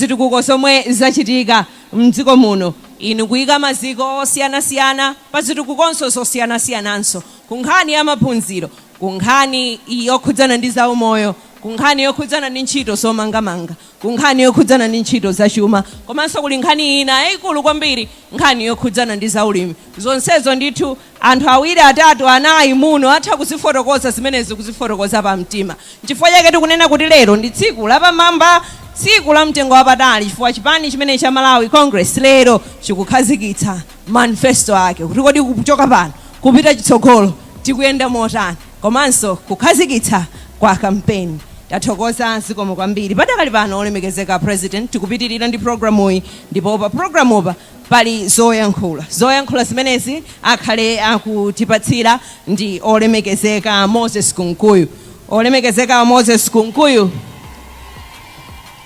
Zitukuko zomwe zachitika mdziko muno, inu kuyika maziko osiyanasiyana pa zitukukonso zosiyanasiyananso, ku nkhani ya maphunziro, ku nkhani yokhudzana ndi zaumoyo, ku nkhani yokhudzana ndi ntchito zomangamanga, ku nkhani yokhudzana ndi ntchito zachuma, komanso kuli nkhani ina yayikulu kwambiri, nkhani yokhudzana ndi zaulimi. Zonsezo ndithu anthu awiri, atatu, anayi muno atha kuzifotokoza zimenezi, kuzifotokoza pamtima. Nchifukwa chake tikunena kuti lero ndi tsiku lapamwamba, tsiku la mtengo wapatali, chifukwa chipani chimene cha Malawi Congress lero chikukhazikitsa manifesto ake, kuti kodi kuchoka pano kupita chitsogolo tikuyenda motani, komanso kukhazikitsa kwa kampeni. Tathokoza, zikomo kwambiri. Padakali pano, olemekezeka President, tikupitirira ndi programuyi, ndipo pa programupa pali zoyankhula. Zoyankhula zimenezi akhale akutipatsira ndi olemekezeka Moses Kunkuyu. Olemekezeka Moses Kunkuyu,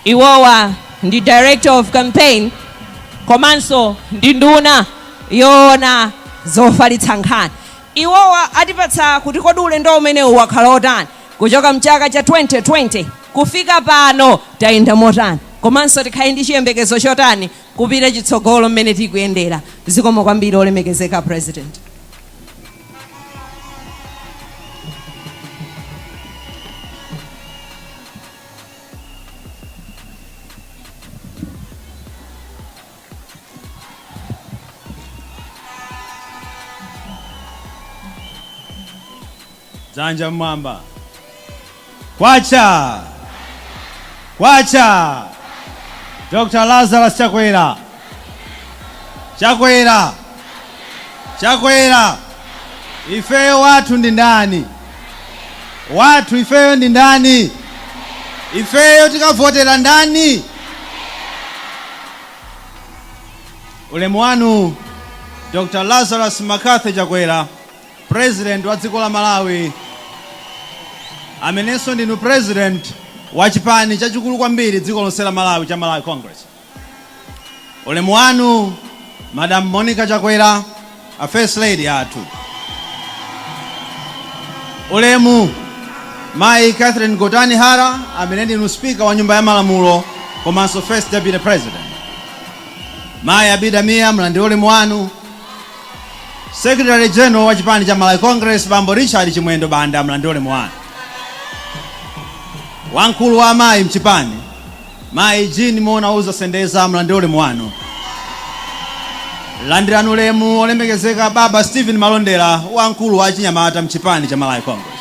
iwowa ndi Director of Campaign komanso ndi nduna yoona zofalitsa nkhani. Iwowa atipatsa kuti kodi ulendo umenewu wakhala otani, kuchoka mchaka cha 2020 kufika pano tayenda motani, komanso tikhale ndi chiyembekezo chotani kupita chitsogolo mmene tikuyendera. Zikomo kwambiri, olemekezeka President. Dzanja mmwamba. Kwacha kwacha! Dr Lazarus Chakwera, Chakwera, Chakwera! Ifeyo wathu ndi ndani? Wathu ifeyo ndi ndani? Ifeyo tikavotera ndani? Ulemu wanu, Dr Lazarus McCarthy Chakwera, President wa dziko la Malawi, amenenso ndinu President wa chipani chachikulu kwambiri dziko lonse la Malawi cha Malawi Congress. Ulemu wanu, Madam Monica Chakwera, a First Lady athu. Ulemu, Mayi Catherine Gotani Hara, amene ndinu Speaker wa Nyumba ya Malamulo komanso First Deputy President. Mayi Abida Mia, mlandire ulemu wanu. Secretary General wa chipani cha Malawi Congress, Bambo Richard Chimwendo Banda, mlandire ulemu wanu. Wamkulu wa amayi mchipani, Mayi Jean Monauza Sendeza, mlandire ulemu wanu. Landirani ulemu, olemekezeka Baba Stephen Malondera, wamkulu wa achinyamata mchipani cha Malawi Congress.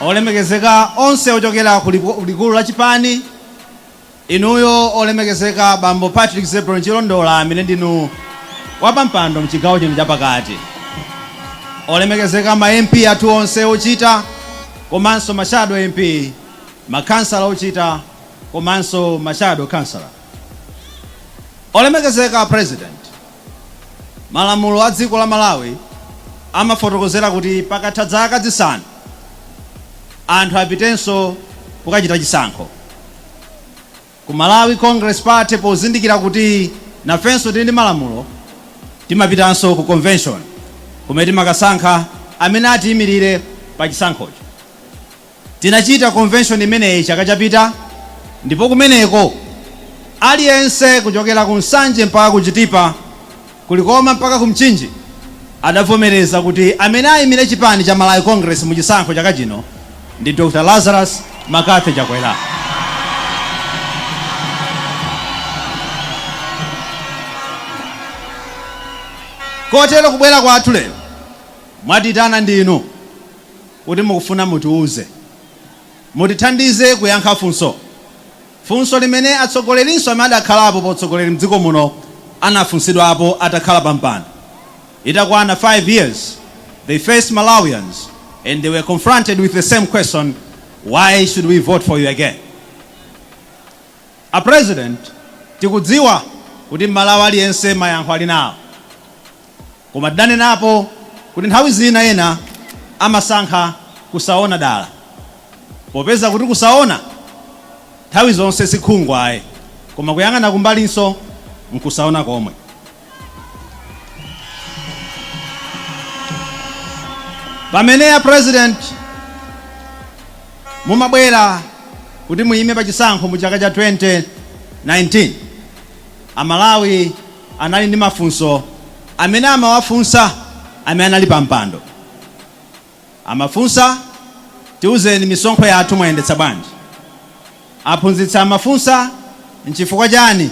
Olemekezeka onse ochokera ku likulu la chipani, inuyo olemekezeka Bambo Patrick Zebron Chilondola, amene ndinu wapampando mchigawo chino chapakati, olemekezeka ma MP athu onse ochita komanso ma shadow MP, makhansala ochita komanso ma shadow councillor. Olemekezeka President, malamulo a dziko la Malawi amafotokozera kuti pakatha zaka 5 anthu apitenso kukachita chisankho. Ku Malawi Congress Party, pozindikira kuti nafenso tili ndi malamulo, timapitanso ku convention kumene timakasankha amene atiyimirire pa chisankhocho. Tinachita convention imeneyi chaka chapita, ndipo kumeneko aliyense kuchokera ku Nsanje mpaka ku Chitipa, ku Likoma mpaka ku Mchinji adavomereza kuti amene ayimire chipani cha Malawi Congress mu chisankho chaka chino ndi Dr Lazarus McCarthy Chakwera. Kotero kubwera kwathu lero, mwatitana ndinu kuti mukufuna mutiuze, mutithandize kuyankha funso, funso limene atsogolerinso amene adakhalapo pa utsogoleri mdziko muno anafunsidwapo atakhala pa mpando. Itakwana 5 years, they faced Malawians and they were confronted with the same question: why should we vote for you again? A President, tikudziwa kuti Mmalawi aliyense mayankho ali nawo, koma tidanenapo kuti nthawi zina ena amasankha kusaona dala, popeza kuti kusaona nthawi zonse si khungu ayi, koma kuyang'ana kumbalinso nkusaona komwe. Pamene a President mumabwera kuti muyime pa chisankho mu chaka cha 2019, Amalawi anali ndi mafunso amene amawafunsa amene anali pa mpando. Amafunsa, "Tiuzeni, misonkho yathu mwayendetsa bwanji?" Aphunzitsi amafunsa, "Nchifukwa chani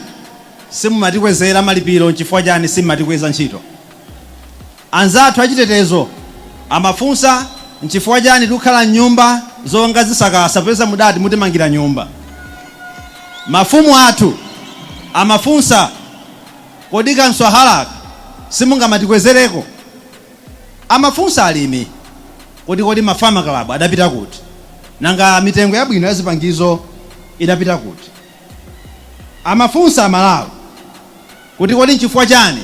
simumatikwezera malipiro? Nchifukwa chani simumatikweza ntchito?" Anzathu achitetezo amafunsa, "Nchifukwa chani tikukhala mnyumba zonga zisakasa, popeza mudati mutimangira nyumba?" Mafumu athu amafunsa, "Kodi kamswahalaka simungamatikwezereko?" Amafunsa alimi, Kodi ma farmer club adapita kuti? Nanga mitengo yabwino ya zipangizo idapita kuti?" Amafunsa Amalawi kuti, "Kodi nchifukwa chani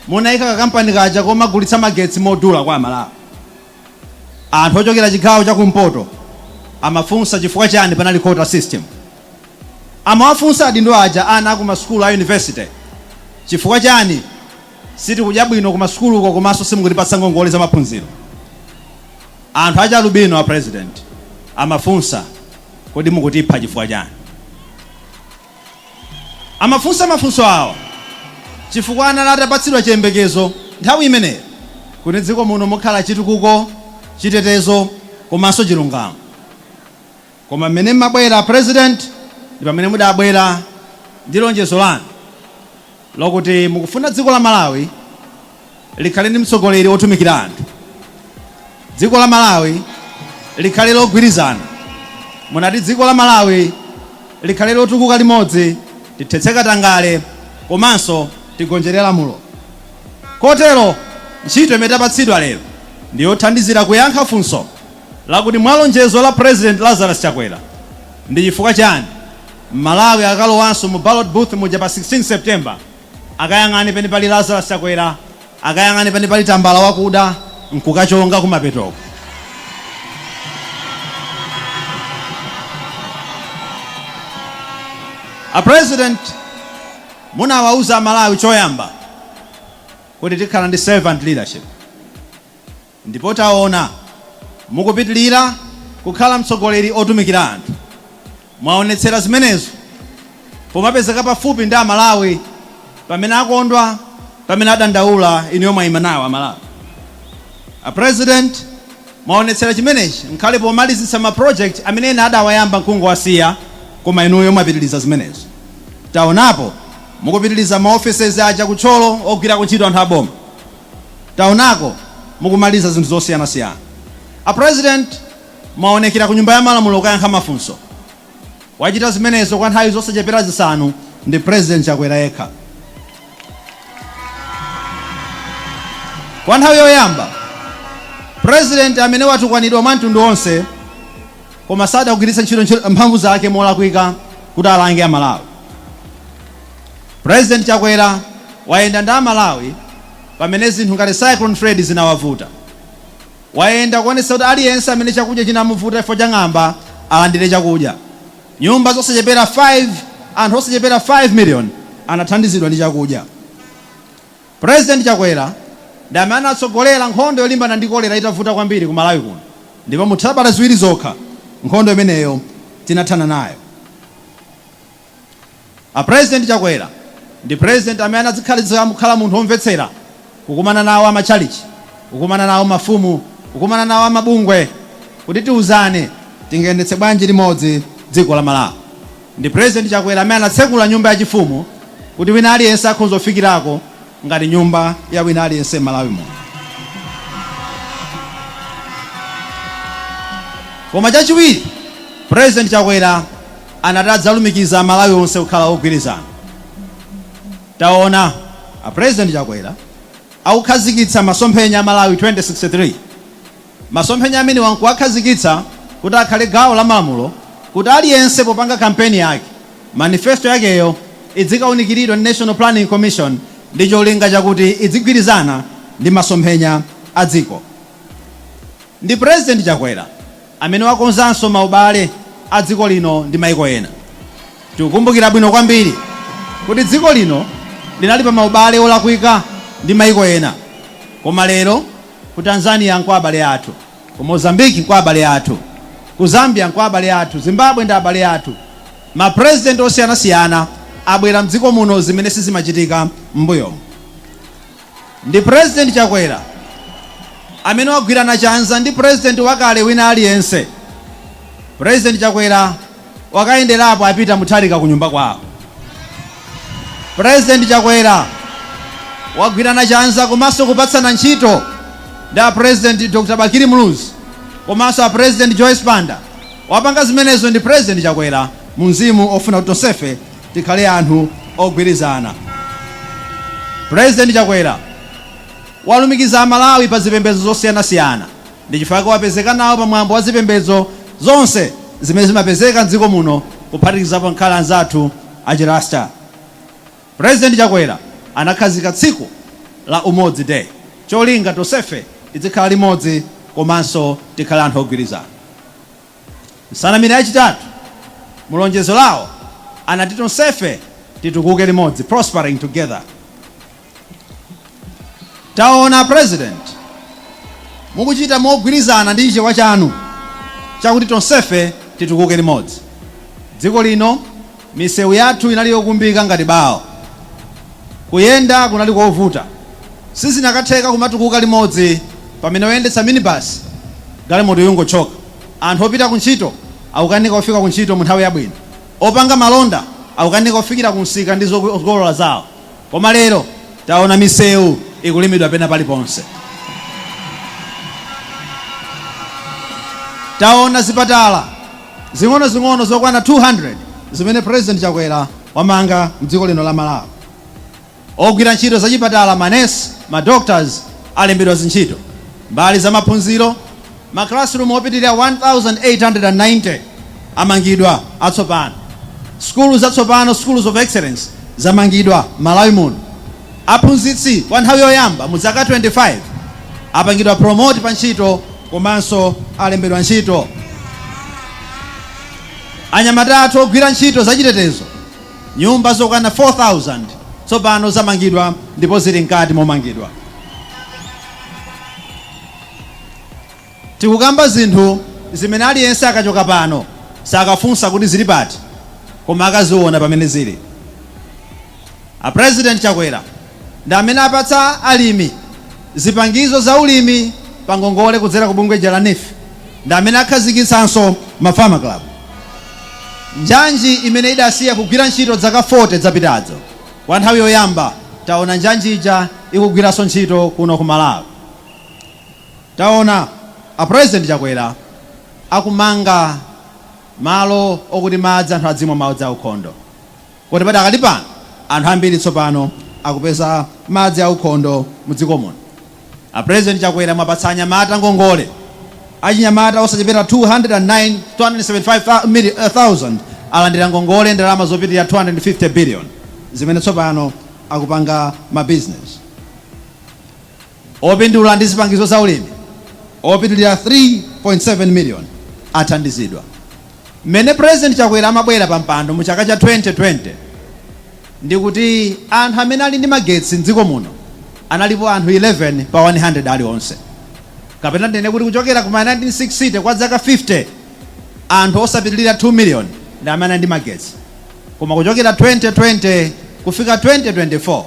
munayika kakampani kaja komagulitsa magetsi modula kwa Amalawi?" Anthu ochokera chigawo chakumpoto amafunsa chifukwa chani panali quota system. Amawafunsa adindo aja, ana aku masukulu a university, chifukwa chani sitikudya bwino ku masukuluko komanso simukutipatsa ngongole za maphunziro? Anthu achalubino, a President, amafunsa, "Kodi mukutipha chifukwa chani?" Amafunsa mafunso awa chifukwa anali atapatsidwa chiyembekezo nthawi imeneyo kuti dziko muno mukhala chitukuko, chitetezo komanso chilungamo. Koma mmene mmabwera, President, ndi pamene mudabwera ndi lonjezo lanu lokuti mukufuna dziko la Malawi likhale ndi mtsogoleri otumikira anthu, dziko la Malawi likhale logwirizana. Munati dziko la Malawi likhale lotukuka limodzi, tithetse katangale komanso tigonjere lamulo. Kotero ntchito imene tapatsidwa lero ndi yothandizira kuyankha funso lakuti, mwa lonjezo la President Lazarus Chakwera, ndi chifukwa chani Malawi akalowanso mu ballot booth muja pa 16 September akayang'ane pene pali Lazarus Chakwera, akayang'ane pene pali tambala wakuda nkukachonga kumapetoko? A President, munawauza Amalawi choyamba kuti tikhala ndi servant leadership, ndipo taona mukupitilira kukhala mtsogoleri otumikira anthu. Mwaonetsera zimenezo pomapezeka pafupi ndi Amalawi pamene akondwa, pamene adandaula, inuyo mwayima nawo Amalawi. A President, mwaonetsera chimenechi nkhale pomalizitsa ma project amene ena adawayamba nkungowasiya, koma inuyo mwapitiliza zimenezo. Taonapo mukupitiliza ma offices aja kutcholo ogwirako ntchito anthu aboma. Taonako mukumaliza zinthu zosiyanasiyana. A President, mwaonekera ku Nyumba ya Malamulo kukayankha mafunso. Wachita zimenezo kwa nthawi zosachepera 5 ndi President Chakwera yekha. Kwa nthawi yoyamba, President amene watukwanidwa mwa mtundu wonse koma sadagwiritsa ntchito mphamvu zake molakwika kuti alange Amalawi. President Chakwera wayenda ndi Amalawi pamene zinthu ngati Cyclone Freddy zinawavuta. Wayenda kuonetsa kuti aliyense amene chakudya chinamuvuta chifukwa cha ng'amba alandire chakudya. Nyumba zosachepera 5, anthu osachepera 5 million anathandizidwa ndi chakudya. President Chakwera ndi amene anatsogolera nkhondo yolimbana ndi kolera itavuta kwambiri ku Malawi kuno, ndipo mu sabata 2 zokha nkhondo imeneyo tinathana nayo. A President Chakwera ndi President amene anadzikhalitsa kukhala munthu womvetsera, kukumana nawo amatchalichi, kukumana nawo mafumu, kukumana nawo amabungwe kuti tiuzane tingayendetse bwanji limodzi dziko la Malawi. Ndi President Chakwera amene anatsekula nyumba yachifumu kuti wina aliyense akhoza kufikirako ngati nyumba ya wina aliyense m'Malawi muno. Koma chachiwiri, President Chakwera anati adzalumikiza Amalawi onse kukhala ogwirizana. Taona a President Chakwera akukhazikitsa masomphenya a Malawi 2063. Masomphenya amenewa nkuwakhazikitsa kuti akhale gawo la malamulo, kuti aliyense popanga kampeni yake, manifesto yakeyo idzikaunikiridwa ndi National Planning Commission ndi cholinga chakuti idzigwirizana ndi masomphenya a dziko. Ndi President Chakwera amene wakonzanso maubale a dziko lino ndi maiko ena. Tikukumbukira bwino kwambiri kuti dziko lino linali pa maubale olakwika ndi maiko ena, koma lero ku Tanzania nkwa abale athu, ku Mozambique nkwa abale athu. Ku Zambia nkwa abale athu, Zimbabwe ndi abale athu. Mapurezidenti osiyanasiyana abwera mdziko muno, zimene sizimachitika m'mbuyomu. Ndi President Chakwera amene wagwirana chanza ndi president wakale wina aliyense. President Chakwera wakayenderapo a Peter Mutharika ku nyumba kwawo. President Chakwera wagwirana chanza komanso kupatsana ntchito ndi a President Dr Bakili Muluzi komanso a President Joyce Banda. Wapanga zimenezo ndi President Chakwera mu mzimu ofuna kuti tonsefe tikhale anthu ogwirizana. President Chakwera walumikiza Amalawi pa zipembedzo zosiyanasiyana. Ndi chifukwa wapezeka nawo pa mwambo wa zipembedzo zonse zimene zimapezeka mdziko muno, kuphatikizapo nkhala anzathu achirasta. President Chakwera anakhazika tsiku la Umodzi Day, cholinga tonsefe tizikhala limodzi komanso tikhale anthu ogwirizana. Nsanamira yachitatu, mulonjezo lawo anati tonsefe titukuke limodzi, prospering together. Taona, President, mukuchita mogwirizana ndi Chichewa chanu chakuti tonsefe titukuke limodzi. Dziko lino misewu yathu inali yokumbika ngati bawo, kuyenda kunali kovuta. Sizinakatheka kumatukuka limodzi pamene oyendetsa minibus galimoto yungochoka, anthu opita kuntchito akukanika kufika kuntchito mu nthawi yabwino, opanga malonda akukanika kufikira kumsika ndi zokolola zawo. Koma lero taona misewu ikulimidwa pena paliponse, taona zipatala zing'ono-zing'ono zokwana 200 zimene President Chakwera wamanga mdziko lino la Malawi. Ogwira ntchito zachipatala, manesi, madoctors, alembedwa zintchito. Mbali za maphunziro, ma classroom opitirira 1890 amangidwa atsopano, sukulu zatsopano, schools of excellence, zamangidwa Malawi muno. Aphunzitsi kwa nthawi yoyamba mu zaka 25 apangidwa promote pa ntchito komanso alembedwa ntchito. Anyamata athu ogwira ntchito zachitetezo, nyumba zokwana 4000 tsopano zamangidwa ndipo zili mkati momangidwa. Tikukamba zinthu zimene aliyense akachoka pano sakafunsa kuti zili pati, koma akaziona pamene zili. A President Chakwera ndi amene apatsa alimi zipangizo za ulimi pa ngongole kudzera ku bungwe la NEEF, ndi amene akhazikitsanso ma farmer club. Njanji imene idasiya kugwira ntchito zaka 40 zapitazo, kwa nthawi yoyamba taona njanji ija ikugwiranso ntchito kuno ku Malawi. Taona a President Chakwera akumanga malo okuti madzi, anthu adzimwa madzi aukhondo, kuti padakali pano anthu ambiri tsopano akupeza madzi aukhondo mu dziko muno. A President Chakwera mwapatsa anyamata ngongole. Achinyamata osachepera 209 275,000 alandira ngongole, ndalama zopitirira 250 billion, zimene tsopano akupanga ma business. Opindula ndi zipangizo za ulimi opitirira 3.7 million athandizidwa. Mmene President Chakwera amabwera pa mpando mu chaka cha 2020, ndikuti anthu amene ali ndi magetsi mdziko muno analipo anthu 11 pa 100 aliwonse, kapena tinene kuti kuchokera kuma 1960 kwa zaka 50, anthu osapitirira 2 million ndi amene ali ndi magetsi. Koma kuchokera 2020 kufika 2024,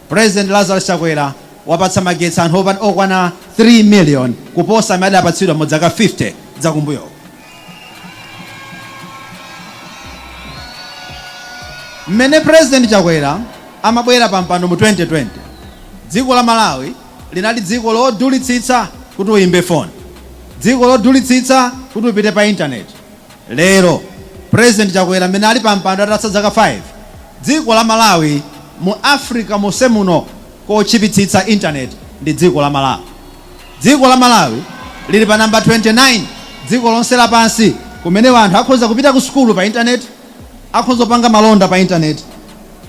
President Lazarus Chakwera wapatsa magetsi anthu okwana 3 million, kuposa amene adapatsidwa mu zaka 50 zakumbuyo. Mmene President Chakwera amabwera pa mpando mu 2020, dziko la Malawi linali dziko lodulitsitsa kuti uyimbe foni, dziko lodulitsitsa kuti upite pa intaneti. Lero President Chakwera mmene ali pa mpando atatsa zaka 5, dziko la Malawi mu Africa monse muno kotchipitsitsa intaneti ndi dziko la Malawi. Dziko la Malawi lili pa namba 29 dziko lonse lapansi kumene anthu akhoza kupita ku sukulu pa intaneti, akhoza kupanga malonda pa intaneti,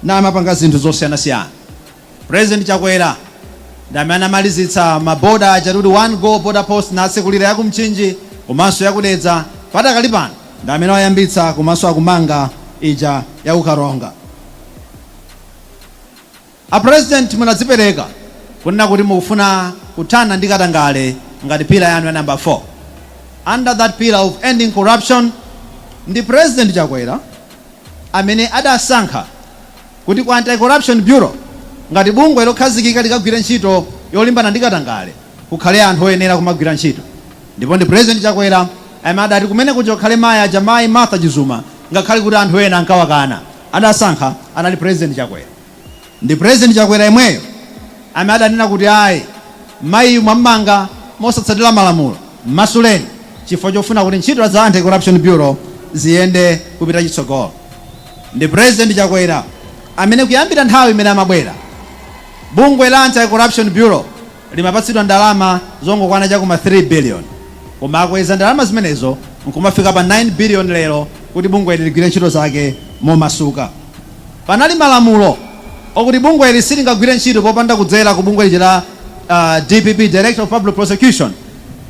na amapanga zinthu zosiyanasiyana. President Chakwera ndi amene anamalizitsa maboda aja kuti One Go Border Post, natsekulira ya Mchinji komanso yakudedza. Padakali pano ndi amene wayambitsa komanso akumanga ija ya ku Karonga. A President, munadzipereka kunena kuti mukufuna kuthana ndi katangale ngati pillar yanu ya namba 4. Under that pillar of ending corruption, ndi President Chakwera amene adasankha kuti ku Anti-Corruption Bureau, ngati bungwe lokhazikika likagwire ntchito yolimbana ndi katangale, kukhale anthu oyenera kumagwira ntchito. Ndipo ndi President Chakwera amene adati kumene kuja kukhale mayi aja, Mayi Martha Chizuma, ngakhale kuti anthu ena ankawakana. Adasankha anali President Chakwera. Ndi President Chakwera imweyo amene adanena kuti, "Ayi, mayi mwammanga mosatsatira malamulo, mmasuleni," chifukwa chofuna kuti ntchito za Anti-Corruption Bureau ziyende kupita chitsogolo. Ndi President Chakwera amene kuyambira nthawi imene amabwera, bungwe la Anti-Corruption Bureau limapatsidwa ndalama zongokwana chakuma 3 billion, koma akweza ndalama zimenezo nkumafika pa 9 billion lero, kuti bungweli ligwire ntchito zake momasuka. Panali malamulo okuti bungweli silingagwire ntchito popanda kudzera ku bungwe lija la DPP, Director of Public Prosecution,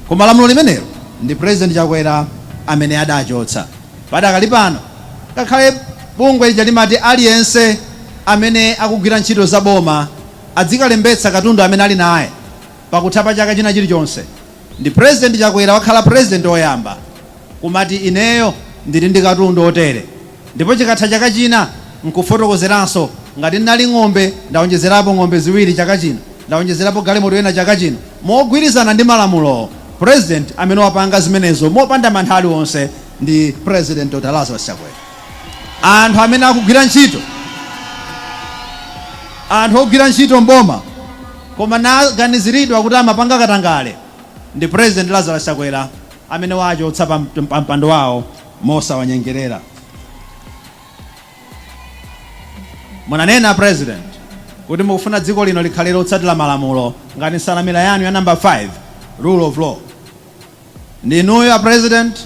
koma lamulo limenelo ndi President Chakwera amene adachotsa. Padakali pano, ngakhale bungwe lija limati aliyense amene akugwira ntchito za boma adzikalembetsa katundu amene ali naye pakutha pa chaka china chilichonse, ndi President Chakwera wakhala president oyamba kumati, "Ineyo ndili ndi katundu otere," ndipo chikatha chaka china nkufotokozeranso, "Ngati ndinali ng'ombe, ndawonjezerapo ng'ombe ziwiri chaka chino, ndawonjezerapo galimoto ena chaka chino," mogwirizana ndi malamulo. President amene wapanga zimenezo mopanda mantha aliwonse ndi President Dr Lazarus Chakwera. Anthu amene akugwira ntchito, anthu ogwira ntchito mboma koma naganiziridwa kuti amapanga katangale, ndi President Lazarus Chakwera amene wachotsa pa mpando wawo mosawanyengerera. Munanena, President, kuti mukufuna dziko lino likhale lotsatira malamulo ngati nsanamira yanu ya number 5, rule of law. Ndinuyo a President.